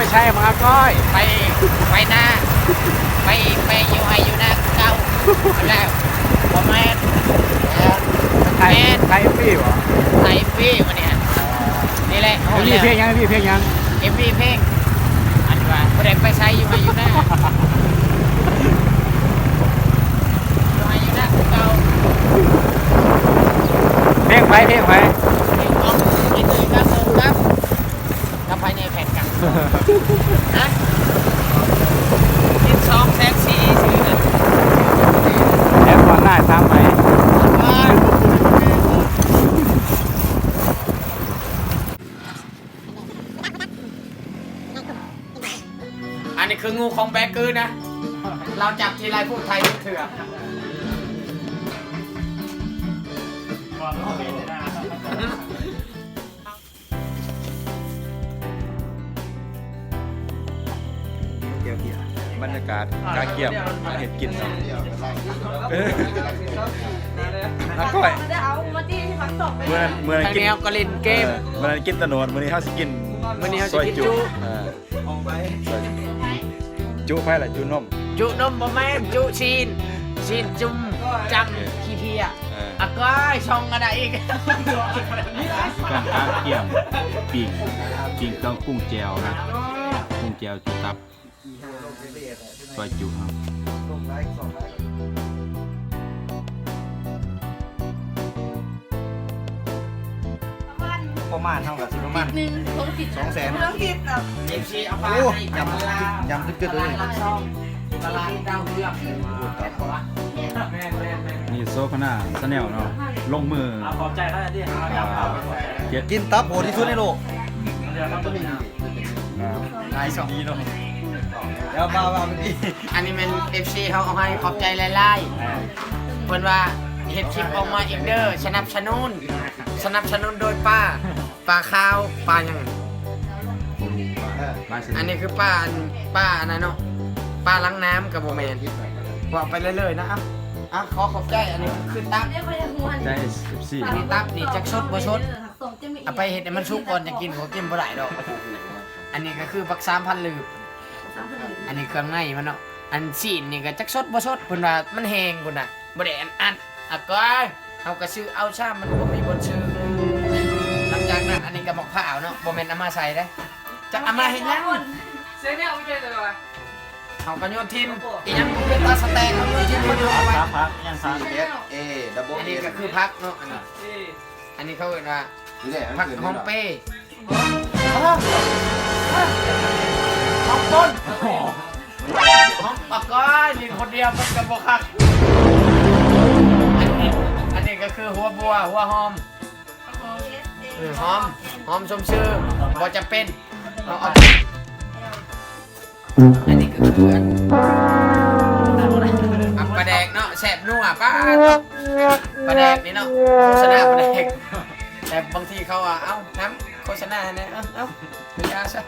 ໄປໃສມາກ້ອຍ? ໄປ ໄປນາ ໄປ ໄປຢູ່ໄຮ່ຢູ່ນາຄືເກົ່າ. ແລ້ວ ບໍ່ແມ່ນ ໄຖ ແມ່ນ ໄຖຟຣີບໍ່? ໄຖຟຣີມື້ນີ້. ອໍ ນີ້ແຫຼະ ເອັມວີເພງຫຍັງ? ເອັມວີເພງຫຍັງ? ເອັມວີເພງ ອັນວ່າບໍ່ໄດ້ໄປໃສ ຢູ່ໄຮ່ຢູ່ນາ ຢູ່ໄຮ່ຢູ່ນາຄືເກົ່າ. ເພງໃຜ? ເພງໃຜ? ເພງຂອງ ເພງຂອງ ກັບ ກັບ ກັບໃຜແນ່? ແພງກັນ ຮະ? ເຈັດສອງແສນສີ່ ຊື່ນະ ແຖມກ່ອນໜ້າສາມໃບ. ອັນນີ້ຄືງູຂອງແບກກືນະ ລາວຈັບທີໄລພູດໄທທຸກເທື່ອ. ບັນຍາກາດການກຽມການເຮັດກິນເນາະ. ອາ ກ້ອຍ ເມື່ອນັ້ນ ເມື່ອນັ້ນກິນ ເຮົາກໍຫຼິ້ນເກມ ເອີ ມື້ນັ້ນກິນຕະໂນດ ມື້ນີ້ເຮົາຊິກິນ ມື້ນີ້ເຮົາຊິກິນຈຸ ເອີ ຈຸໃຜລະ? ຈຸນົມ ຈຸນົມບໍ່ແມ່ນ ຈຸຊີ້ນ ຊີ້ນຈຸ່ມ ຈ້ຳ ເອີ ຂີ້ເພຍ. ເອີ ອາກ້ອຍ ຊ່ອງອັນໃດອີກ? ການກຽມປີ້ງ ປີ້ງເຄື່ອງປຸງແຈ່ວນະ ປຸງແຈ່ວຈຸຕັບ ຊອຍຈຸເຮົາ. ປະມານເຮົາກໍຊິປະມານໜຶ່ງ ສອງແສນ ເອີ ເອັຟຊີ ເອົາປາໃຫ້ ໂອ້ ຍຳ ຍຳຈຶດໆເລີຍ ຕະຫຼາດດາວເຮືອງ. ນີ້ໂຊຄະນາ Channel ເນາະ ລົງມື ເອົາ ຂອບໃຈເຂົາເດ້ ເອົາ ເອົາ ເອົາ ເຮັດ ກິນຕັບໂຫດທີ່ສຸດໃນໂລກ. ຫຼາຍສອງ ດີເນາະ ແລ້ວວ່າ ວ່າເມື່ອກີ້ ອັນນີ້ແມ່ນ ເອັຟຊີ ເຮົາເອົາໃຫ້ ຂອບໃຈຫຼາຍໆ. ເພິ່ນວ່າເຮັດຄລິບອອກມາອີກເດີ ສະໜັບສະໜູນ ສະໜັບສະໜູນໂດຍປາ ປາຂາວ ປາຫຍັງ? ອັນນີ້ຄືປາ ອັນ ປາອັນນັ້ນເນາະ ປາຫຼັງນ້ຳກໍບໍ່ແມ່ນ ເວົ້າໄປເລື້ອຍໆນະ. ເອົາ ເອົາ ຂໍຂອບໃຈ. ອັນນີ້ຄືຕັບ ໃຈ ເອັຟຊີ ອັນນີ້ຕັບນີ້ຈັກສົດບໍ່ສົດ ເອົາໄປເຮັດໃຫ້ມັນສຸກກ່ອນຈັ່ງກິນ ເຂົາກິນບໍ່ໄດ້ດອກ. ອັນນີ້ກໍຄືບັກສາມພັນລືບ ສາມພັນລືບ ອັນນີ້ເຄື່ອງໃນມັນເນາະ. ອັນຊີ້ນນີ້ກໍຈັກສົດບໍ່ສົດ ເພິ່ນວ່າມັນແຫ້ງພຸ້ນນະ ບໍ່ໄດ້ອັນອັດ. ອາກ້ອຍ ເຮົາກໍຊື້ເອົາຊ້ຳ ມັນບໍ່ມີບ່ອນຊື້. ຫຼັງຈາກນັ້ນ ອັນນີ້ກໍໝາກພ້າວເນາະ ບໍ່ແມ່ນເອົາມາໃສ່ເດ້ ຈັກເອົາມາເຮັດຫຍັງ? ເສຍແນວບໍ່ເຈັບເລີຍວ່າ ເຮົາກໍໂຍນຖິ້ມ. ອີຫຍັງບໍ່ເປັນຕາສະແຕກ ເຮົາໂຍນຖິ້ມໝົດເນາະ. ເອົາໄວ້ ຜັກ ຜັກ ຫຍັງ ຜັກ ອັນນີ້ກໍຄືຜັກເນາະ ອັນນີ້ ອັນນີ້ເຂົາເອີ້ນວ່າ ນີ້ແຫຼະ ຜັກຫອມເປ. ຫອມຕົ້ນ ຫອມປາກກອຍ ຫຼິ້ນຄົນດຽວມັນກໍບໍ່ຄັກ. ອັນນີ້ ອັນນີ້ກໍຄືຫົວບົວ ຫົວຫອມ ເອີ ຫອມ ຫອມຊົມຊື່ ບໍ່ຈຳເປັນ ເອົາ ເອົາ ອັນນີ້ກໍຄືອັນ ອາ ປາແດກເນາະ ແຊບນົວ ປາ ປາແດກນີ້ເນາະ ໂຄສະນາປາແດກ ແຕ່ບາງທີເຂົາວ່າ ເອົ້າ ນຳໂຄສະນາໃຫ້ແດ່ ເອົ້າ ເອົ້າ ເປັນຍາຊະ.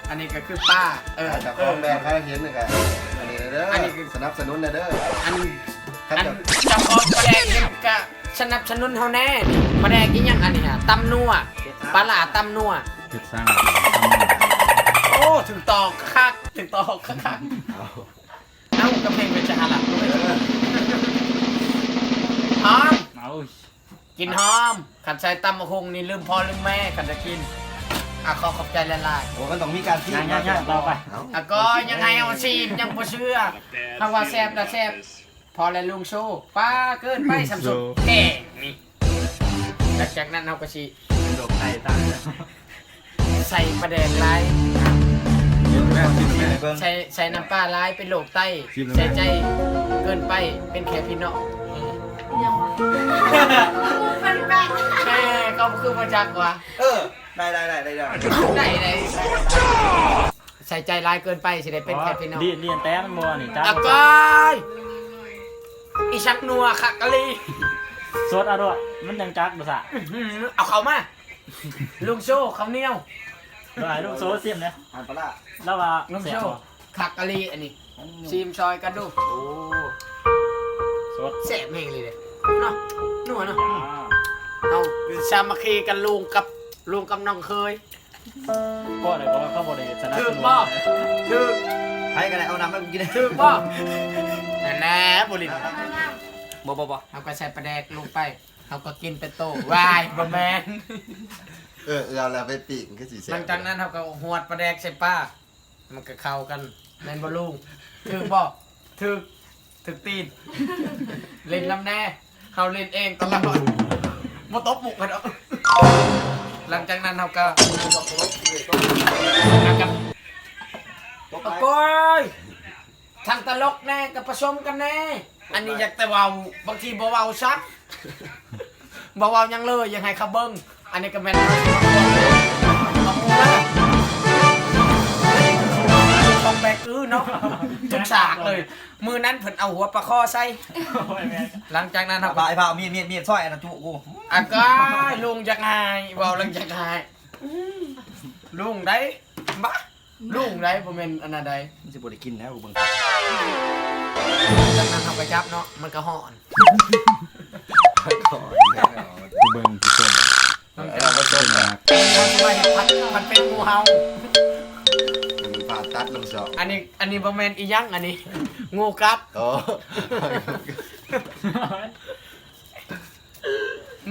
ອັນນີ້ກໍຄືປາ ເອີ ເຈົ້າຂອງແບຣນເຂົາເຫັນນີ້ກໍ ອັນນີ້ເດີ ອັນນີ້ຄືສະໜັບສະໜູນແດ່ເດີ ອັນ ອັນເຈົ້າຂອງປາແດກເຫັນກະສະໜັບສະໜູນເຮົາແດ່. ປາແດກອີຫຍັງອັນນີ້ຫະ? ຕຳນົວ ປາຫຼ້າຕຳນົວ ເຮັດສ້າງ ໂອ້ ຖືກຕ້ອງຄັກ ຖືກຕ້ອງຄັກ. ເອົ້າ ກຳແພງເປັນສະຫະລັດ ຫອມ ເອົາ ກິນຫອມ. ຄັນໃສ່ຕຳບັກຫຸ່ງນີ້ລືມພໍ່ລືມແມ່ ຄັນຈະກິນ. ອາ ຂໍຂອບໃຈຫຼາຍໆ. ໂອ້ ມັນຕ້ອງມີການຊີມ ຍ່າງໆ ຕໍ່ໄປ. ອາ ກໍຍັງໃຫ້ເຮົາຊີມ ຍັງບໍ່ເຊື່ອ ເຮົາວ່າແຊບລະແຊບ. ພໍແລ້ວລຸງໂຊ ປ້າເກີນໄປ ຊ່ຳສຸດແກງນີ້. ຫຼັງຈາກນັ້ນເຮົາກໍຊິ ເປັນໂລກໄຕຕາຍ ໃສ່ປາແດກຫຼາຍ ຊິມແມ່ ຊິມແມ່ ໃສ່ ໃສ່ນ້ຳປາຫຼາຍເປັນໂລກໄຕ ຊິມແມ່ ໃສ່ໃຈເກີນໄປເປັນແຄ່ພີ່ນ້ອງ. ເອີ ເຂົາຄືບໍ່ຈັກວ່າ ເອີ ໄດ້ ໄດ້ ໄດ້ ໄດ້ ໄດ້ ໄດ້ ໃສ່ໃຈຫຼາຍເກີນໄປ ຊິໄດ້ເປັນແຄ່ພີ່ນ້ອງ. ດີ ດີແຕ່ມັນບໍ່ນີ້ ຈັກ ອາກອຍ ອີສັກນົວຄັກອີ່ຫຼີ. ສົດເອົາໂລດ ມັນຈັ່ງຈັກບໍ່ຊະ. ອືຫື ເອົາເຂົ້າມາ ລຸງໂຊ ເຂົ້າໜຽວ. ລະໃຫ້ລຸງໂຊຊີມແດ່ ອັນປາລາ ລະວ່າ ລຸງໂຊ ແຊບບໍ່? ຄັກອີ່ຫຼີອັນນີ້ ຊີມຊ່ອຍກັນດູ. ໂອ້ ສົດ ແຊບແຮງອີ່ຫຼີເດ້ເນາະ ນົວເນາະ. ເຮົາສາມັກຄີກັນ ລຸງກັບ ລຸງກັບນ້ອງເຂີຍ. ບໍ່ໄດ້ ເພາະວ່າເຂົາບໍ່ໄດ້ສະໜັບສະໜູນ. ຖືກບໍ່? ຖືກ. ໃຜກໍໄດ້ເອົານ້ຳໃຫ້ກູກິນ. ຖືກບໍ່? ນັ້ນແຫຼະ ບໍ່ຫຼິ້ນ. ບໍ່ ບໍ່ ບໍ່ ເຮົາກໍໃສ່ປາແດກລົງໄປ ເຮົາກໍກິນເປັນໂຕ. ວ້າຍ ບໍ່ແມ່ນ. ເອີ ເອົາແລ້ວໄປປີ້ງຄືຊິແຊບ. ຫຼັງຈາກນັ້ນເຮົາກໍຫວດປາແດກໃສ່ປາ ມັນກໍເຂົ້າກັນ ແມ່ນບໍ່ລຸງ? ຖືກບໍ່? ຖືກ. ຖືກຕີນ. ຫຼິ້ນນຳແດ່. ເຮົາຫຼິ້ນເອງຕະຫຼອດ ບໍ່ຕົບມຸກໃຫ້ດອກ. ຫຼັງຈາກນັ້ນເຮົາກໍ ແລ້ວກໍ ໂອ້ຍ ທັງຕະຫຼົກແດ່ ກໍປະສົມກັນແດ່. ອັນນີ້ຢາກແຕ່ເວົ້າ ບາງທີບໍ່ເວົ້າຊ້ຳ. ບໍ່ເວົ້າຫຍັງເລີຍ ຢາກໃຫ້ເຂົາເບິ່ງ. ອັນນີ້ກໍແມ່ນ ຂອງແບກອືເນາະ ທຸກສາກເລີຍ. ມື້ນັ້ນເພິ່ນເອົາຫົວປາຄໍໃສ່. ຫຼັງຈາກນັ້ນເຮົາ ໄອ້ບ່າວ ມີດ ມີດ ມີດ ຊອຍອັນນັ້ນຈຸກູ. ອາກາຍ ລຸງຢາກຫາຍ ເວົ້າແລ້ວຢາກຫາຍ. ລຸງໃດ໋ ບະ ລຸງໃດ໋ ບໍ່ແມ່ນອັນນັ້ນໃດ໋. ມັນຊິບໍ່ໄດ້ກິນແລ້ວ ເບິ່ງ. ຈາກນັ້ນເຮົາກໍຈັບເນາະ ມັນກໍຮ້ອນ. ເບິ່ງຜູ້ຊົມ ເອີ ຜູ້ຊົມນະ ມັນຊິວ່າເຮັດຜັດ ຜັດເປັນງູເຫົ່າ. ມັນຜ່າຕັດລົງສອງ. ອັນນີ້ ອັນນີ້ບໍ່ແມ່ນອີຫຍັງ ອັນນີ້ງູກັບ. ໂອ້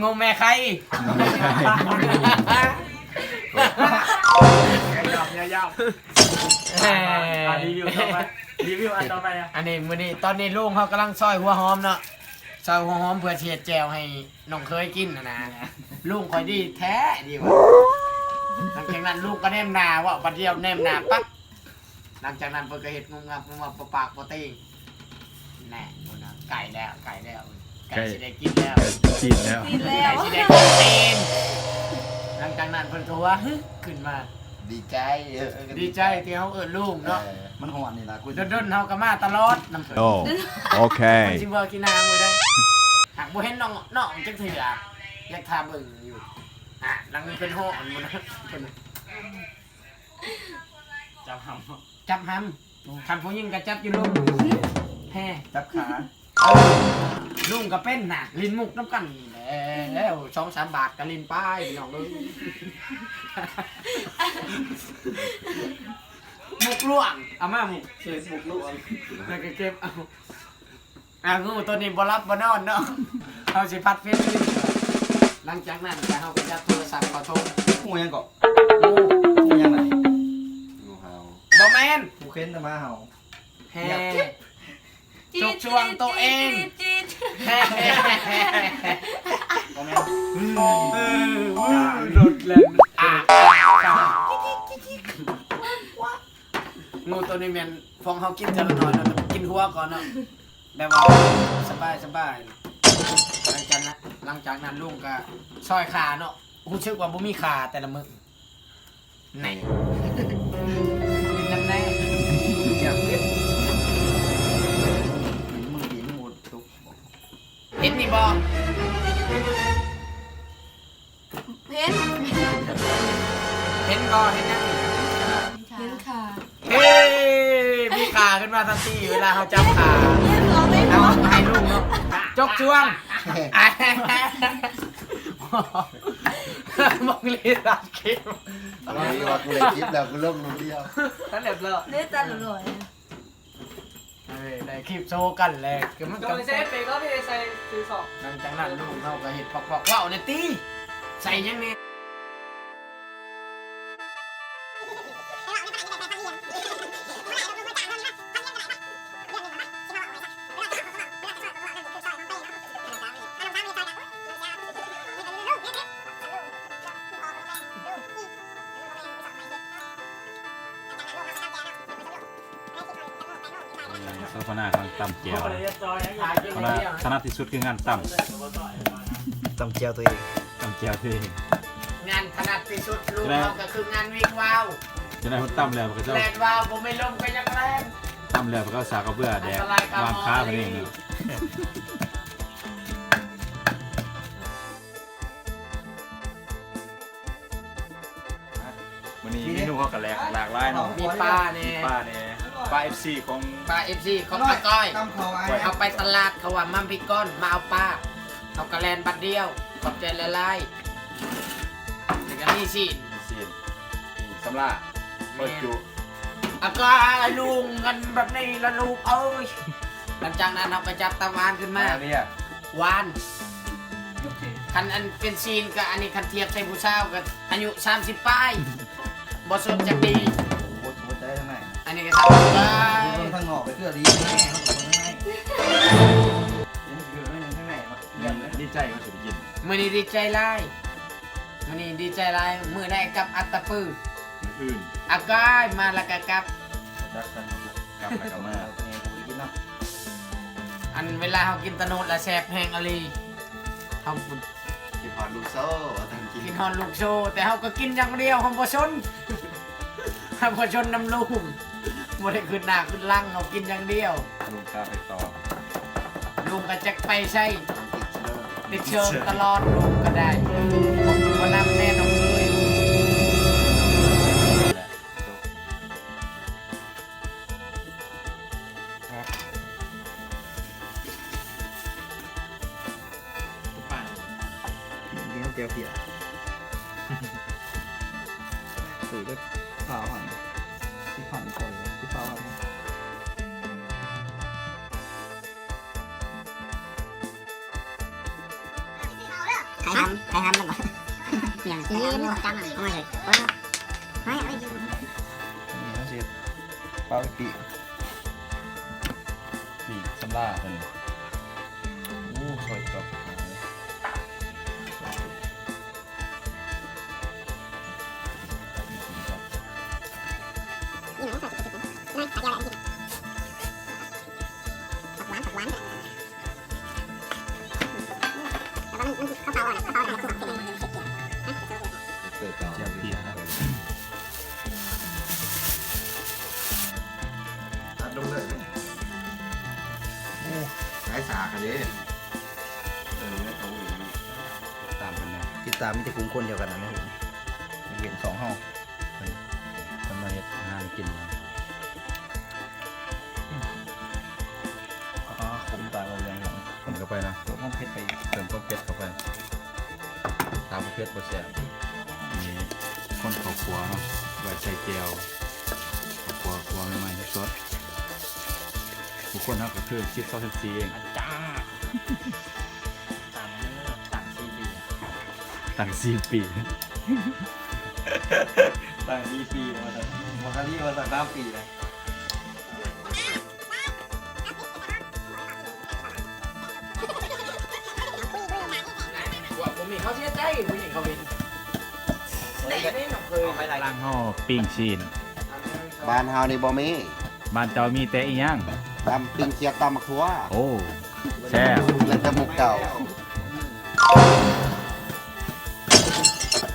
ງູແມ່ໄຂ່. ຢ່າຫຍາບ ຢ່າຫຍາບ. ອ່າ ຣີວິວຕໍ່ໄປ ຣີວິວອັນຕໍ່ໄປ. ອັນນີ້ ມື້ນີ້ ຕອນນີ້ລຸງເຮົາກຳລັງຊອຍຫົວຫອມເນາະ ຊອຍຫົວຫອມເພື່ອຊິເຮັດແຈ່ວໃຫ້ນ້ອງເຂີຍກິນຫັ້ນນະ. ລຸງຂ້ອຍດີແທ້ ດີວ່າ. ຫຼັງຈາກນັ້ນລຸງກໍແນມໜ້າເວົ້າ ບັດດຽວແນມໜ້າປັບ. ຫຼັງຈາກນັ້ນເພິ່ນກໍເຮັດງຸບງັບງຸບງັບ ບໍ່ປາກບໍ່ຕີງ. ແນ່ ພຸ້ນນະ ໃກ້ແລ້ວ ໃກ້ແລ້ວ ໃກ້ຊິໄດ້ກິນແລ້ວ ໃກ້ຊິໄດ້ກິນແລ້ວ ໃກ້ຊິໄດ້ກິນຕີນ. ຫຼັງຈາກນັ້ນເພິ່ນກໍຫົວຮຶຂຶ້ນມາ ດີໃຈ ເອີ ດີໃຈທີ່ເຮົາເອີ້ນລຸງເນາະ. ເອີ ມັນຮ້ອນນີ້ລະ ດົນໆເຮົາກໍມາຕະຫຼອດນຳເພິ່ນ. ໂອ້ ໂອເຄ ເພິ່ນຊິເມືອກິນນ້ຳຢູ່ໃດ໋ ຫາກບໍ່ເຫັນນ້ອງ ນ້ອງຈັກເທື່ອ ຢາກຖ້າເບິ່ງຢູ່. ອ່າ ຫຼັງເພິ່ນຮ້ອນພຸ້ນນະ ເພິ່ນ ຈັບຫຳ ຈັບຫຳ. ຄັນຜູ້ຍິງກໍຈັບຢູ່ລຸ່ມແຮ ຈັບຂາ. ເອີ ລຸງກໍເປັນນະ ຫຼິ້ນມຸກນຳກັນນີ້ແຫຼະ ແລ້ວສອງສາມບາດກໍຫຼິ້ນໄປ ພີ່ນ້ອງເອີຍ. ມຸກຫຼວງ ເອົາມາມຸກ ເກັບມຸກຫຼວງ ແລ້ວກໍເກັບເອົາ. ອ່າ ງູໂຕນີ້ບໍ່ຫຼັບບໍ່ນອນເນາະ ເຮົາຊິຜັດເປັນ. ຫຼັງຈາກນັ້ນກໍເຮົາກໍຈັບໂທລະສັບເຂົ້າຖົງ. ງູຫຍັງເກາະ? ງູ ງູຫຍັງນະນີ້? ງູເຫົ່າ. ບໍ່ແມ່ນ ງູເຂັນ ແຕ່ໝາເຫົ່າ. ແຮ ຈົກຊ່ວງໂຕເອງ. ບໍ່ແມ່ນ ເອີ ລົດແລ່ນ ອ່າ ງູໂຕນີ້ແມ່ນ ພວກເຮົາກິນເທື່ອລະໜ້ອຍເນາະ ແຕ່ກິນຫົວກ່ອນເນາະ ແບບວ່າສະບາຍໆ. ຫຼັງຈາກນັ້ນ ຫຼັງຈາກນັ້ນລຸງກໍຊອຍຂາເນາະ ຮູ້ສຶກວ່າບໍ່ມີຂາແຕ່ລະມື້. ແນ່ ກິນນຳແນ່ ຢາກເປັນ ມື້ດີມື້ຕົກ ເຫັນນີ້ບໍ່? ເຫັນ ເຫັນບໍ່? ເຫັນຫຍັງ? ເຫັນຂາ ເຫັນຂາ. ເຮີ້ຍ ມີຂາຂຶ້ນມາທັນທີ ເວລາເຮົາຈັບຂາ ເອົາໃຫ້ລຸງເນາະ ຈົກຊ່ວງ. ບັງລີຕັດຄລິບ ເອີ ວ່າກູໄດ້ຄລິບແລ້ວ ກູລົງລູກດຽວ ຕັດແລ້ວເລີຍ ເດ້ຕັດເລີຍ. ເອີ ໄດ້ຄລິບໂຊກັນແລ້ວ ຄືມັນກໍ ໃສ່ເອຟເຟັກເນາະ ທີ່ໃສ່ຊື່ສອງ. ຫຼັງຈາກນັ້ນລູກເຮົາກໍເຮັດພອກໆ ເວົ້າແດ່ຕິ ໃສ່ຫຍັງແດ່? ໂຄສະນາກຳລັງຕຳແຈ່ວ ຄະນະຖະໜັດທີ່ສຸດຄືງານຕຳ ຕຳແຈ່ວຕົວເອງ ຕຳແຈ່ວຕົວເອງ. ງານຖະໜັດທີ່ສຸດ ລູກເຮົາກໍຄືງານວິ່ງວາວ. ຈະໄດ້ເພິ່ນຕຳແລ້ວ ເຂົາເຈົ້າແລ່ນວາວ ບໍ່ມີລົມກໍຍັງແລ່ນ ຕຳແລ້ວເຂົາເຈົ້າສາກກະເບືອແດກ ອັນຕະລາຍກັບ ວາງຄາໄປນີ້. ມື້ນີ້ເມນູເຮົາກໍຫຼາກ ຫຼາກຫຼາຍເນາະ ມີປາແດ່ ມີປາແດ່ ປາເອັຟຊີຂອງ ປາເອັຟຊີຂອງອາກ້ອຍ ເຮົາໄປຕະຫຼາດ ເຂົາວ່າມາພິກອນ ມາເອົາປາ ເຮົາກໍແລ່ນບັດດຽວ ຂອບໃຈຫຼາຍໆ. ແລ້ວກໍມີຊີ້ນ ມີຊີ້ນ ສຳລາ ເປີດຈຸ ອາກາລຸງກັນແບບນີ້ລະລູກເອີຍ. ຫຼັງຈາກນັ້ນເຮົາກໍຈັບເຕົາຫວານຂຶ້ນມາ ມາເລີຍ ຫວານ ຄັນອັນເປັນຊີ້ນກໍອັນນີ້ ຄັນທຽບໃສ່ຜູ້ສາວກໍອາຍຸສາມສິບປາຍ ບໍ່ສົນຈັກດີ. ບໍ່ສົນໃຈທາງໃນ ອັນນີ້ກໍທາງໃນ ເບິ່ງທາງນອກກໍຄືດີແນ່ ເຮົາກໍເບິ່ງທາງໃນ ຍັງຊິເບິ່ງທາງໃນເນາະ. ດີໃຈວ່າຊິໄດ້ກິນ ມື້ນີ້ດີໃຈຫຼາຍ ມື້ນີ້ດີໃຈຫຼາຍ ມື້ໃດກັບອັດຕະປື ມື້ອື່ນ ອາກາຍມາແລ້ວກໍກັບ ຈັກກັນ ກັບແລ້ວກໍມາ ອັນເວລາເຮົາກິນຕະໂນດລະແຊບແຮງອີ່ຫຼີ ເຮົາ ຄິດຮອດລູກໂສ້ ວ່າຊັ້ນ ກິນ ຄິດຮອດລູກໂສ້ ແຕ່ເຮົາກໍກິນຢ່າງດຽວ ເຮົາບໍ່ສົນ ເຮົາບໍ່ສົນນຳລຸງ ບໍ່ໄດ້ຄຶດໜ້າຄຶດຫຼັງ ເຮົາກິນຢ່າງດຽວ. ລຸງພາໄປຕໍ່ ລຸງກໍຈັກໄປໃສ ຕິດເຊີງຕະຫຼອດ ລຸງກໍໄດ້ ບໍ່ນຳແນ່ນ້ອງເອີຍ. ກິນແຈ່ວພຽ ຊື້ໄດ້ຊາວພັນ ສິບພັນ ຊາວພັນ ສິບ ຊາວພັນ. ໃຜທຳ ໃຜທຳມັນບໍ່ ຫຍັງ ອີ່ຫຍັງ ຈຳມັນ ເອົາມາເລີຍ ເອົາມາເລີຍ ນີ້ເຮົາຊິເອົາໄປປີ້ງ ປີ້ງສຳລາເພິ່ນ ໂອ້ ຊ່ອຍກັບ ແຈ່ວພຽນະ ຕັດລົງເລີຍ ໂອ້ ສາຍສາກຫັ້ນເດ້ ເອີ ເອົາອີກ ຕາມເພິ່ນນະ ຕິດຕາມມີແຕ່ກຸ່ມຄົນດຽວກັນນະ ເຫັນຊ່ອງເຮົາ ເພິ່ນ ເພິ່ນມາເຮັດອາຫານໃຫ້ກິນ ອາ ຂົມຕາຍ ເອົາເລື່ອງ ເພີ່ມເຂົ້າໄປນະ ເພີ່ມຄວາມເຜັດໄປອີກ ເພີ່ມຄວາມເຜັດເຂົ້າໄປ ຖ້າບໍ່ເຜັດບໍ່ແຊບ. ນີ້ຄົນເຂົ້າຄົວເນາະ ໄວ້ໃສ່ແຈ່ວ ເຂົ້າຄົວ ຄົວໃໝ່ໆ ສົດໆ ບາງຄົນເຮົາກໍຄືສິບ ຊາວ ສິບສີ່ເອງ ອາຈາ ຕຳເດີ ຕຳສີ່ປີ ຕຳສີ່ປີ ຕຳສີ່ປີ ວ່າຊັ້ນ ບໍ່ທັນໄດ້ວ່າສາມປີນະ. ພວກບໍ່ມີເຂົາເສຍໃຈ ຜູ້ຍິງເຂົາເຫັນ ໄດ້ ໄດ້ນ້ອງເຄີຍ ຝຣັ່ງເຮົາປີ້ງຊີ້ນ ບ້ານເຮົານີ້ບໍ່ມີ ບ້ານເຈົ້າມີແຕ່ອີ່ຫຍັງ ຕຳປີ້ງຂຽດ ຕຳໝາກຖົ່ວ ໂອ້ ແຊບ ແລ້ວແຕ່ໝູ່ເກົ່າ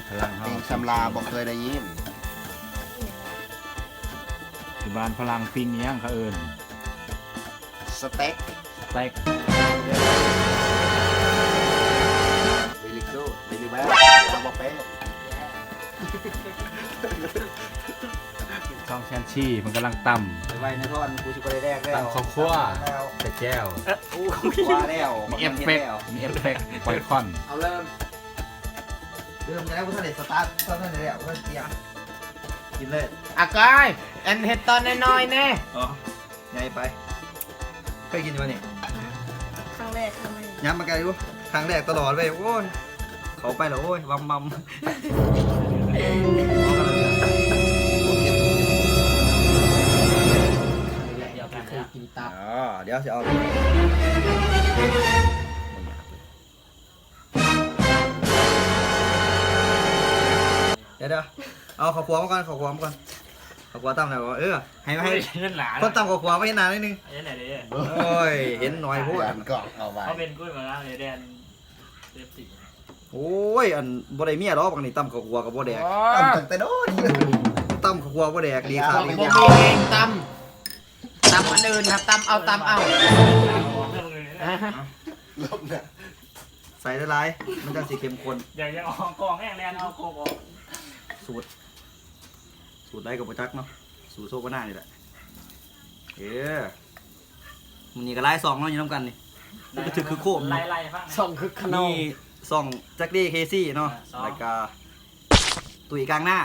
ຝຣັ່ງເຮົາ ປີ້ງສຳລາ ບໍ່ເຄີຍໄດ້ຍິນ. ຢູ່ບ້ານຝຣັ່ງປີ້ງອີ່ຫຍັງເຂົາເອີ້ນ ສະເຕັກ ສະເຕັກ ເວລີກູດ ເວລີເວລ ເອົາບໍ່ເປັນ ຊ່ອງແຊນຊີ ເພິ່ນກຳລັງຕຳ ໄວໆ ນະທ່ອນ ກູຊິບໍ່ໄດ້ແດກແລ້ວ ຕຳເຂົ້າຂົ້ວ ແລ້ວ ໃສ່ແຈ່ວ ເອີ ໂອ້ ວ່າແລ້ວ ມີເອັບເຟັກ ມີເອັບເຟັກ ປ່ອຍຄວັນ ເອົາເລີ່ມ ເລີ່ມແລ້ວ ບໍ່ທັນໄດ້ສະຕາດ ບໍ່ທັນໄດ້ແລ້ວ ບໍ່ທັນໄດ້ຕຽມ ກິນເລີຍ ອາກາຍ ອັນເຮັດຕອນນ້ອຍໆແນ່ ອໍ ໃຫຍ່ໄປ ເຄີຍກິນຢູ່ບໍ່ນີ້? ຄັ້ງແລກ ຄັ້ງແລກ ຍາມມາໄກຢູ່ ຄັ້ງແລກຕະຫຼອດເວີຍ ໂອ້ຍ ເຂົ້າໄປແລ້ວ ໂອ້ຍ ວຳໆ ດຽວຊິເອົາ ດຽວໆ ເອົາເຂົ້າຂົ້ວມາກ່ອນ ເຂົ້າຂົ້ວມາກ່ອນ ເຂົ້າຂົ້ວຕຳແລ້ວ ເອີ ໃຫ້ ໃຫ້ ໂອ້ຍ ເງິນຫຼາຍ ຄົນຕຳເຂົ້າຂົ້ວມາເຮັດໜ້າໜ້ອຍໜຶ່ງ ເຮັດໜ້າເດ້ ໂອ້ຍ ເຫັນໜ້ອຍໂພດ ກອງເອົາໄວ້ ເຂົາເປັນກຸ້ຍມາແລ້ວ ແດນ ເອັຟຊີ ໂອ້ຍ ອັນບໍ່ໄດ້ເມຍດອກ ບັກນີ້ຕຳເຂົ້າຂົ້ວກໍບໍ່ແດກ ຕຳຕັ້ງແຕ່ໂດນ ຕຳເຂົ້າຂົ້ວບໍ່ແດກ ດີຂາດ ບໍ່ມີແຮງຕຳ ຕຳອັນອື່ນນະ ຕຳເອົາ ຕຳເອົາ ລົບນະ ໃສ່ຫຼາຍໆ ມັນຈັ່ງຊິເຂັ້ມຂຸ້ນ ຢາກ ຢາກອອກກອງແຮງແລ່ນເອົາໂຄກອອກ ສູດ ສູດໃດກໍບໍ່ຈັກເນາະ ສູດໂຊກະນານີ້ແຫຼະ ເອີ ມື້ນີ້ກໍຫຼາຍຊ່ອງເນາະ ຢູ່ນຳກັນນີ້ ຄືກະຖືກຄືໂຄມເນາະ ຊ່ອງຄຶກຂະນອງ ມີຊ່ອງຈັກດີ ເຄຊີ ເນາະ ແລ້ວກໍ ຕຸ້ຍກາງໜ້າ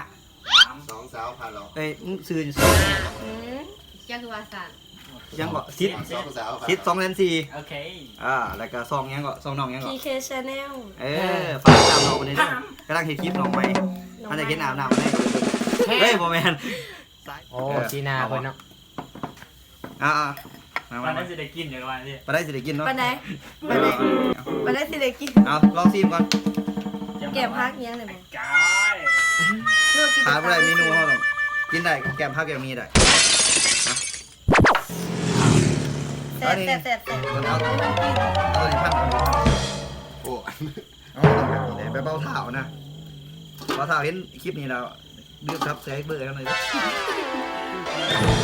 ສອງສາວພາຫຼອກ ເອີຍ ຊື່ສອງຫຍັງເກາະ? ອືມ ຈັກຄືວ່າຊັ້ນ ຫຍັງເກາະ? ສິດ ສອງສາວພາຫຼອກ ສິດສອງແສນສີ່ ໂອເຄ ອ່າ ແລ້ວກໍຊ່ອງຫຍັງເກາະ? ຊ່ອງນ້ອງຫຍັງເກາະ? ພີເຄ Channel ເອີ ຝາກຕິດຕາມນ້ອງເພິ່ນແດ່ເດີ ກຳລັງເຮັດຄລິບນ້ອງໃໝ່ ອັນນີ້ເຫັນອາບນ້ຳ ເຮີ້ຍ ບໍ່ແມ່ນ ໂອ້ ເອີ ຊີ້ໜ້າເພິ່ນເນາະ ເອົາບໍ່? ອ່າໆ ປານໃດຊິໄດ້ກິນ ຢ່າວ່າຊິ ປານໃດຊິໄດ້ກິນເນາະ ປານໃດ ປານໃດ ປານໃດຊິໄດ້ກິນ ເອົາ ລອງຊີມກ່ອນ ແກ້ມຜັກອີ່ຫຍັງນີ້ບໍ່? ກາຍ ຂາດບໍ່ໄດ້ເມນູເຮົາຕ້ອງກິນໄດ້ ແກ້ມຜັກແກ້ມໝີ່ໄດ້ ແຊບ ແຊບ ແຊບ ເອົາ ເອົາ ເອົາ ໂອ້ ເອົາແບບນີ້ແຫຼະ ແບບເບົາທ້າວນະ ເບົາທ້າວເຫັນຄລິບນີ້ແລ້ວ ລືມສັບສະໄຄເບີເຮົາໜ່ອຍເດີ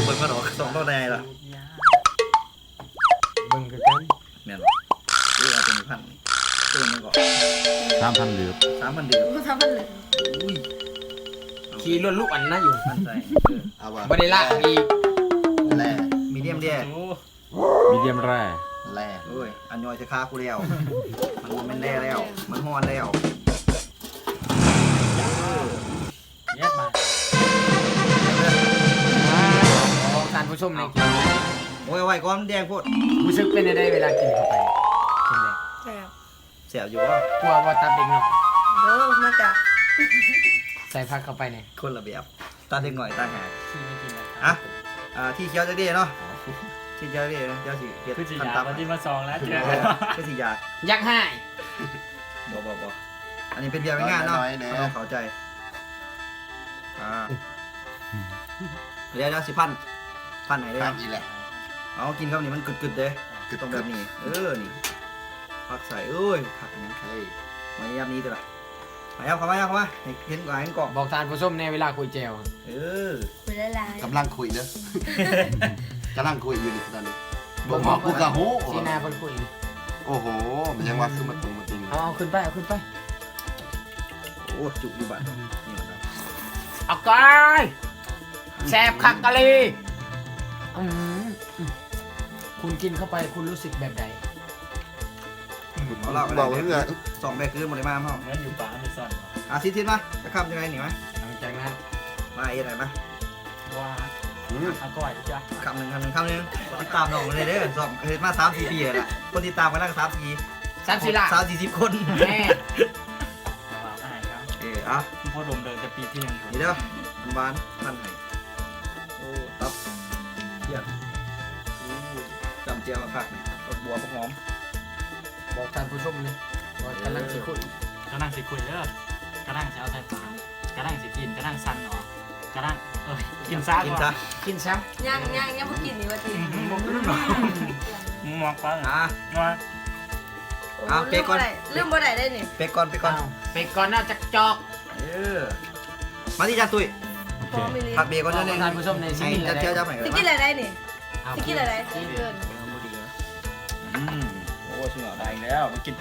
ເບິ່ງມັນອອກສອງໂຕແດ່ລະ ເບິ່ງຄືກັນ ແມ່ນບໍ່? ເອີ ເອົາຕົວນີ້ພັນ ຕົວນີ້ກໍ ສາມພັນ ເດີ ສາມພັນ ເດີ ໂອ້ ສາມພັນ ເດີ ອຸ້ຍ ຂີ່ລ້ວນລຸອັນນະຢູ່ ພັນໃສ່ ເອີ ເອົາວ່າ ບໍ່ໄດ້ລາກອີກ ແລ ມີດຽມແຣ ໂອ້ ມີດຽມແຣ ແຣ ໂອ້ຍ ອັນຍ່ອຍຈະຄາກູແລ້ວ ມັນບໍ່ແມ່ນແຣແລ້ວ ມັນຮ້ອນແລ້ວ ເອີ ເຢັດບາດ ຂອງທ່ານຜູ້ຊົມນີ້ ໂອ້ຍ ເອົາໄວ້ກ່ອນ ແດງໂພດ ຮູ້ສຶກເປັນແນວໃດເວລາກິນເຂົ້າໄປ? ເປັນໃດ? ແຊບ ແຊບຢູ່ບໍ່? ກົວບໍ່ຕັບເດັກນ້ອຍ? ເອີ ມາຈາກ ໃສ່ຜັກເຂົ້າໄປນີ້ ຄົນລະແບບ ຕາເດັກນ້ອຍຕ່າງຫາກ ທີ່ໄດ້ກິນແລ້ວ ອ່ະ ອ່າ ທີ່ຂຽວຈັກເດເນາະ ທີ່ຂຽວເດ ດຽວຊິເຮັດ ຄືຊິຢາກ ຄັນຕັບ ວ່າຊິມາສ່ອງແລ້ວ ຄືຊິຢາກ ຢາກຮ້າຍ ບໍ່ ບໍ່ ບໍ່ ອັນນີ້ເປັນວຽກເປັນງານເນາະ ເຂົ້າໃຈ ອ່າ ດຽວ ດຽວຊິພັນ ພັນໃຫ້ເດີ ພັນອີກແລ້ວ ເອົາ ກິນຄຳນີ້ມັນກຶດໆເດ້ ກຶດ ຕ້ອງແບບນີ້ ເອີ ນີ້ ພັກໃສ່ ເອີຍ ຄັກຫຍັງ ເອີຍ ມາຍາມນີ້ຕິລະ ມາ ເຂົ້າມາ ເຂົ້າມາ ໃຫ້ເຫັນ ໃຫ້ເຫັນກ້ອງ ບອກທ່ານຜູ້ຊົມແດ່ເວລາຄຸຍແຈ່ວ ເອີ ຄຸຍຫຼາຍໆ ກຳລັງຄຸຍເດີ ກຳລັງຄຸຍຢູ່ນີ້ຕອນນີ້ ບໍ່ເວົ້າກໍຮູ້ ຊີ້ໜ້າເພິ່ນຄຸຍ ໂອ້ໂຫ ມັນຍັງວ່າຄືມາຕົງມາຕິງ ເອົາ ເອົາຂຶ້ນໄປ ເອົາຂຶ້ນໄປ ໂອ້ ຈຸຢູ່ບາດ ນີ້ລະ ອາກາຍ ແຊບຄັກອີ່ຫຼີ ອືມ ຄຸນກິນເຂົ້າໄປ ຄຸນຮູ້ສຶກແບບໃດ? ເວົ້າເລື່ອງ ສອງແບກຄືນບໍ່ໄດ້ມາເຮົາ ເໝືອນຢູ່ປ່າອາເມຊອນ ອາ ຊິທິດມາ ຈະຄຳຈັ່ງໃດນີ້ມາ ຫຼັງຈາກນັ້ນ ມາເຮັດໃຫ້ມາ ວ່າ ອືມ ອາ ກ້ອຍຈ້ະ ຄຳໜຶ່ງ ຄຳໜຶ່ງ ຄຳໜຶ່ງ ຕິດຕາມນ້ອງເລີຍເດີ ສອງ ເຮັດມາສາມສີ່ປີແລ້ວ ຄົນຕິດຕາມກຳລັງສາມສີ່ ສາມສີ່ລ້ານ ສາມສີ່ສິບຄົນ ແມ່ນ ເອີ ເອົາ ພໍດົມເດີ ແຕ່ປີທີໜຶ່ງ ນີ້ເດີ ຫວານໆ ພັນໃຫ້ ໂອ້ ຕັບ ຈຽນ ໂອ້ ຈ້ຳແຈ່ວຄັກ ຜັກບົວ ຜັກຫອມ ບອກທ່ານຜູ້ຊົມແດ່ ວ່າກຳລັງຊິຄຸຍ ກຳລັງຊິຄຸຍເດີ ກຳລັງຊິເອົາໃສ່ປາກ ກຳລັງຊິກິນ ກຳລັງສັນອອກ ກຳລັງ ເອີຍ ກິນຊະ ກິນຊະ ກິນຊະ ຍັງ ຍັງ ຍັງບໍ່ກິນນີ້ວ່າຕິ ອືມ ບໍ່ກິນດອກ ໝອກປາ ອ່າ ເອົາ ເປັກກ່ອນ ລືມບໍ່ໄດ້ເດ້ນີ້ ເປັກກ່ອນ ເປັກກ່ອນ ເອົາ ເປັກກ່ອນເນາະ ຈັກຈອກ ເອີ ມາທີ່ຈານຕຸ້ຍ ໂອເຄ ພັກເບກ່ອນເດີ ທ່ານຜູ້ຊົມໃນ ໃຫ້ຈັກແຈວຈັບໃຫ້ ຊິກິນແລ້ວໄດ໋ນີ້ ຊິກິນແລ້ວໄດ໋ ອືມ ໂອ້ ສຸດຍອດ ໄດ້ອີກແລ້ວ ມາກິນ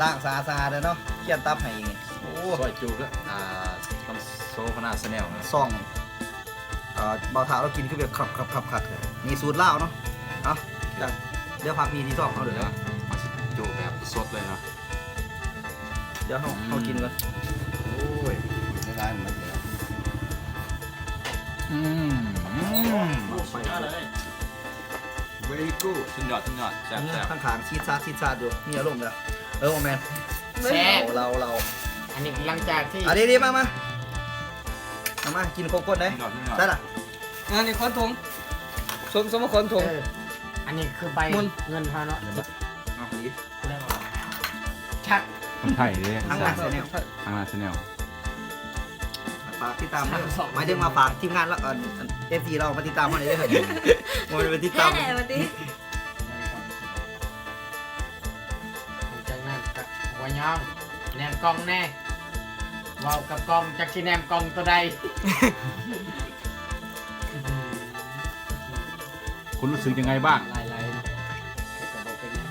ລ້າງສະອາດໆເດີເນາະ ຄຽນຕັບໃຫ້ອີກນີ້ ໂອ້ ຊອຍຈຸເດີ ອ່າ ນຳໂຊພະນາແຊນແນວ ຊ່ອງ ເອີ ບ່າວທ້າວລາວກິນຄືແບບຄັບໆໆ ນີ້ສູດລາວເນາະ ເອົາ ດຽວພັກນີ້ທີ່ຊ່ອງເຮົາເດີ ຈຸແບບສົດເລີຍເນາະ ດຽວເຮົາ ອືມ ເຮົາກິນກ່ອນ ໂອ້ຍ ຫຼາຍໆ ໝົດແລ້ວ ອືມ ອືມ ສຸດຍອດເລີຍ very good ສຸດຍອດ ສຸດຍອດ ແຊບໆ ຂ້າງໆ ຊີດຊາດ ຊີດຊາດຢູ່ ມີອາລົມແລ້ວ ເອີ ບໍ່ແມ່ນ ແຊບ ເອົາ ເອົາ ເອົາ ອັນນີ້ຫຼັງຈາກທີ່ ອ່ະ ດີໆ ມາ ມາ ເອົາມາ ກິນຄົບຄົນເດ້ ສຸດຍອດ ສຸດຍອດ ໃຊ່ລະ ອັນນີ້ຄອນຖົງ ສົມ ສົມມາຄອນຖົງ ເອີ ອັນນີ້ຄືໃບເງິນພາເນາະ ເອົາ ດີ ຈັກ ຄົນໄທເດ້ ທາງໜ້າແຊນແນວ ທາງໜ້າແຊນແນວ ຝາກຕິດຕາມເດີ ໝາຍເຖິງວ່າຝາກທີມງານລາວ ອັນ ອັນ ເອັຟຊີ ລາວມາຕິດຕາມເຮົາເດີ ບໍ່ແມ່ນໄປຕິດຕາມ ແທ້ວ່າຕິ ຫຼັງຈາກນັ້ນກໍຫົວຍອງ ແນມກ້ອງແດ່ ເວົ້າກັບກ້ອງ ຈັກຊິແນມກ້ອງຕົວໃດ ຄຸນຮູ້ສຶກຍັງໄງບ້າງ? ຫຼາຍໆ ແຕ່ກໍບໍ່ເປັນຫຍັງ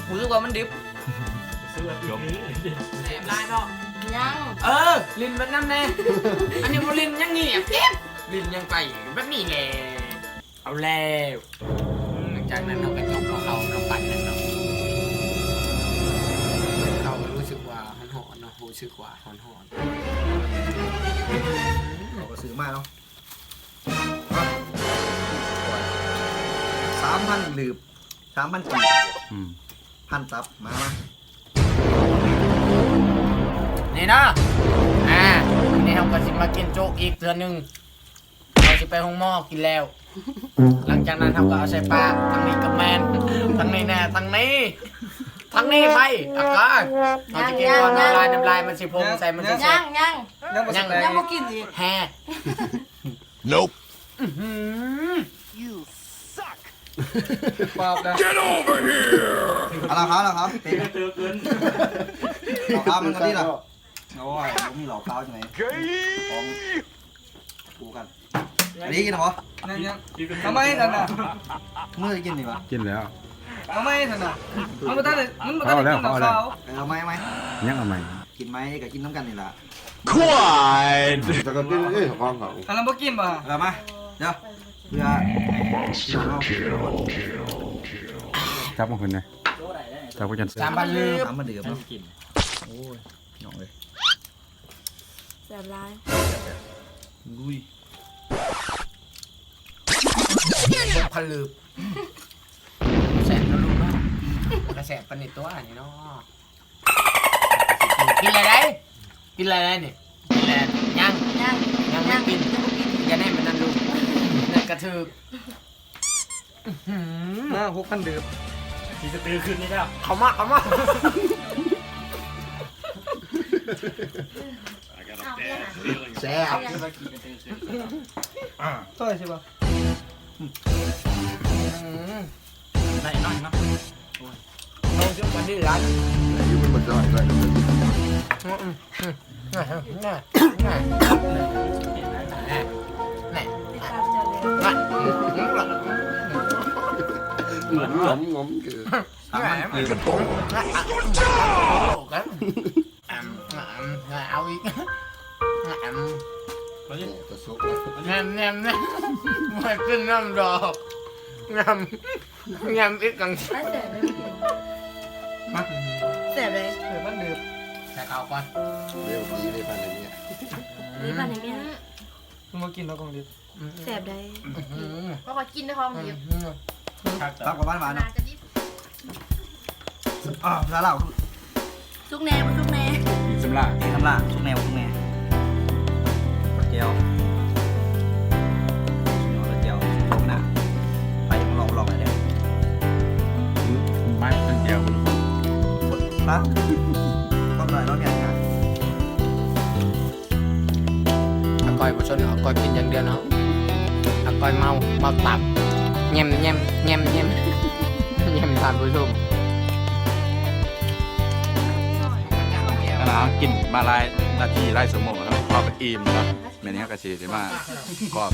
ຮູ້ສຶກວ່າມັນດິບ ຮູ້ສຶກວ່າຕິດ ແສບຫຼາຍເນາະ ຍັງ ເອີ ຫຼິ້ນມັນນຳແດ່ ອັນນີ້ບໍ່ຫຼິ້ນ ຍັງງຽບ ເຈັບ ຫຼິ້ນຍັງໄປ ແບບນີ້ແຫຼະ ເອົາແລ້ວ ອືມ ຫຼັງຈາກນັ້ນເຮົາກໍຈົບເອົາເຂົ້າມາປັ້ນນຳເນາະ ເຂົ້າກໍຮູ້ສຶກວ່າມັນຮ້ອນເນາະ ຮູ້ ຖືກວ່າຮ້ອນໆ ເຂົາກໍຊື້ມາເນາະ ສາມພັນ ຫຼື ສາມພັນກີບ ອືມ ພັນຕັບ ມາ ມາ ນີ້ເນາະ ອ່າ ມື້ນີ້ເຮົາກໍຊິມາກິນໂຈກອີກເທື່ອໜຶ່ງ. ເຮົາຊິໄປໂຮງໝໍກິນແລ້ວ ຫຼັງຈາກນັ້ນເຮົາກໍເອົາໃສ່ປາກ ທາງນີ້ກໍແມ່ນ ທາງນີ້ແນ່ ທາງນີ້ ທາງນີ້ໄປ ອາການ ເຮົາຊິກິນກ່ອນ ນ້ຳລາຍ ນ້ຳລາຍມັນຊິພົງໃສ່ ມັນຊິແສບ ຍັງ ຍັງ ຍັງບໍ່ກິນອີກ ແຮ Nope ອືຫື You suck ປາບນະ Get over here ເອົາລະຄະ ເອົາລະຄະ ເປັນ ເອົາຄະ ມັນກໍດີລະ ໂອ້ຍ ບໍ່ມີເຫຼົ້າຂາວຈັ່ງໃດ ຂອງ ຄູ່ກັນ ອັນນີ້ກິນແລ້ວບໍ່? ຍັງໆ ເອົາໃໝ່ຊັ້ນນະ ມື້ໄດ້ກິນນີ້ຫວາ? ກິນແລ້ວ ເອົາໃໝ່ຊັ້ນນະ ມັນບໍ່ທັນໄດ້ ມັນບໍ່ທັນໄດ້ກິນເຫຼົ້າຂາວ ເອີ ເອົາໃໝ່ ເອົາໃໝ່ ຍັງເອົາໃໝ່ ກິນໃໝ່ກໍກິນນຳກັນນີ້ລະ ຄວາຍ ແຕ່ກໍກິນເດ້ ຂອງເຂົາ ອັນນັ້ນບໍ່ກິນບໍ່? ເອົາມາ ດຽວ ເພື່ອ ຈັບມາຂຶ້ນແດ່ ຈັບມາກັນ ສາມພັນ ສາມພັນ ເດີມເນາະ ໂອ້ຍ ນ້ອງເອີຍ ແຊບຫຼາຍ ລຸຍ ພັນລືບ ແຊບເນາະລູກເນາະ ມັນກະແຊບປານນີ້ຕົວະນີ້ເນາະ ກິນແລ້ວໃດ໋ ກິນແລ້ວໃດ໋ນີ້ ກິນແລ້ວ ຍັງ ຍັງ ຍັງບໍ່ກິນ ຍັງບໍ່ກິນ ຢ່າແນມມັນນັ້ນລູກ ນັ້ນກະຖືກ ອືຫື ມາ ຫົກພັນ ດື່ມ ຊິກະຕືຂຶ້ນນີ້ແລ້ວ ເຂົ້າມາ ເຂົ້າມາ ແຊບ ອ່າ ຊ່ອຍຊິບໍ່? ອືມ ໄດ້ໜ້ອຍເນາະ ໂອ້ຍ ນ້ອງຊິປານນີ້ຫຼາຍ ຢູ່ມັນບໍ່ຊ່ອຍ ຊ່ອຍ ອືມ ອືມ ອືມ ສາມພັນ ຄື ອຳ ອຳ ເອົາອີກ ອຳ ແນມໆ ບໍ່ໃຫ້ກິນນຳດອກ ຍຳ ຍຳອີກກັງ ມາ ແຊບເລີຍ ເອີ ມັນດື່ມ ໃສ່ເຂົ້າກ່ອນ ເລັວດີເລີຍ ປານນີ້ ນີ້ປານນີ້ ອືມ ບໍ່ກິນດອກຂອງດິບ ອືມ ແຊບໃດ໋ ອືມ ບໍ່ຄ່ອຍກິນເດ້ຂອງດິບ ອືມ ຕັບກັບຫວານໆ ເນາະ ໜ້າຈະດິບ ອ່າ ພາສາລາວຄື ສຸກແດ່ ບໍ່ສຸກແດ່ ຕີນສຳລາ ຕີນສຳລາ ສຸກແດ່ ບໍ່ສຸກແດ່ ແຈ່ວ ສຸດຍອດເລີຍແຈ່ວ ລົງໜ້າ ໄປລອງໆ ເລີຍເດ້ ໄມ້ເປັນແຈ່ວ ຄົນລະ ຄວາມໜ້ອຍເນາະ ແມ່ນຫຍັງ ອາກ້ອຍບໍ່ສົນ ອາກ້ອຍກິນຢ່າງດຽວເນາະ ອາກ້ອຍເມົາ ເມົາຕັບ ແຍມ ແຍມ ແຍມ ແຍມ ແຍມ ທ່ານຜູ້ຊົມ ຂະໜາດເຮົາກິນມາຫຼາຍນາທີ ຫຼາຍຊົ່ວໂມງແລ້ວ ເຮົາກໍອີ່ມເນາະ ມື້ນີ້ເຮົາກໍຊິໄດ້ມາກອບ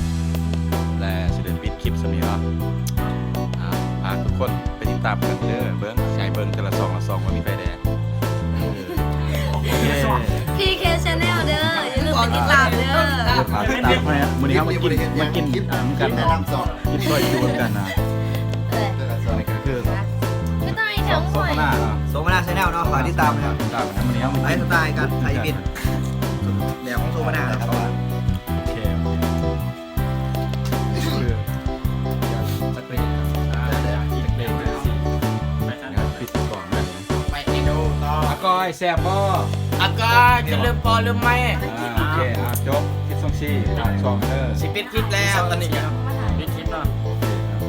ແລະ ຊິໄດ້ປິດຄລິບສ່ຳນີ້ເນາະ ອ່າ ຝາກທຸກຄົນໄປຕິດຕາມກັນເດີ ເບິ່ງ ຊິໃຫ້ເບິ່ງແຕ່ລະຊ່ອງລະຊ່ອງວ່າມີໃຜແດ່. ເອີ ໂອເຄ ພີເຄ Channel ເດີ ຢ່າລືມໄປຕິດຕາມເດີ ຝາກຕິດຕາມເຮົາ ມື້ນີ້ເຮົາມາກິນ ມາກິນ ອ່າ ນຳກັນເນາະ ກິນຊອຍຈຸນຳກັນນະ ເອີ ອັນນີ້ກໍຄື ຄືຕ້ອງໃຫ້ເຖິງຫ້ວຍ ໂສມະນາ Channel ເນາະ ຝາກຕິດຕາມເນາະ ຕິດຕາມນະ ມື້ນີ້ເຮົາມາກິນໄລຟ໌ສະໄຕການໃຊ້ຊີວິດ ແບບຂອງໂສມະນາເນາະ ໂອເຄ. ອາກ້ອຍ ແຊບບໍ່? ອາກ້ອຍ ຢ່າລືມປໍລືມໄມ້ ອ່າ ໂອເຄ ອ່າ ຈົບ ສິບສອງ ສີ່ ອ່າ ຊ່ອງເດີ ຊິປິດຄລິບແລ້ວ ຕອນນີ້ກໍປິດຄລິບເນາະ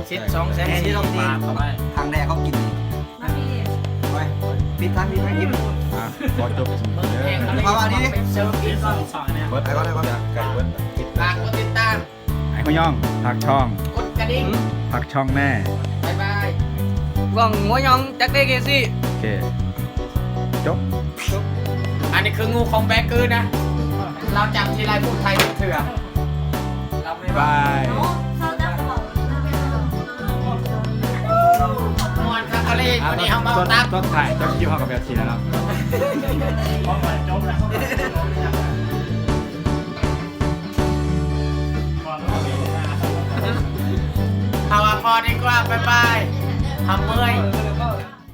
ສິບສອງ ສີ່ ຊ່ອງປາກເຂົ້າໄປ ຄັ້ງແລກເຮົາກິນນີ້ ມາພີ້ ໄປ ປິດທາງນີ້ ໄປ ປິດ ອ່າ ຂໍຈົບເດີ ມາວ່ານີ້ ເຊີບປິດກ່ອນ ເບິດ ໄປກ່ອນ ໄປກ່ອນ ໄກເບິດ ຝາກກົດຕິດຕາມ ໄອ້ຫົວຫຍ້ອງ ຝາກຊ່ອງ ກົດກະດິ່ງ ຝາກຊ່ອງແນ່ ບາຍບາຍ ຫວ່ອງຫົວຫຍ້ອງ ຈັກເດ້ເຄຊີ ໂອເຄ ຈົບ ຈົບ ອັນນີ້ຄືງູຂອງແບກຄືນະ ລາວຈັບທີໄລ ພູດໄທທຸກເທື່ອ ບາຍບາຍ ມ່ວນຄັກອີ່ຫຼີ ມື້ນີ້ເຮົາເມົາຕັບ ຕອນທ້າຍ ຕອນຄລິບເຮົາກໍແບບຊີ້ແຫຼະເນາະ. ເຮົາວ່າພໍດີກວ່າ ບາຍບາຍ ເຮົາເມື່ອຍ.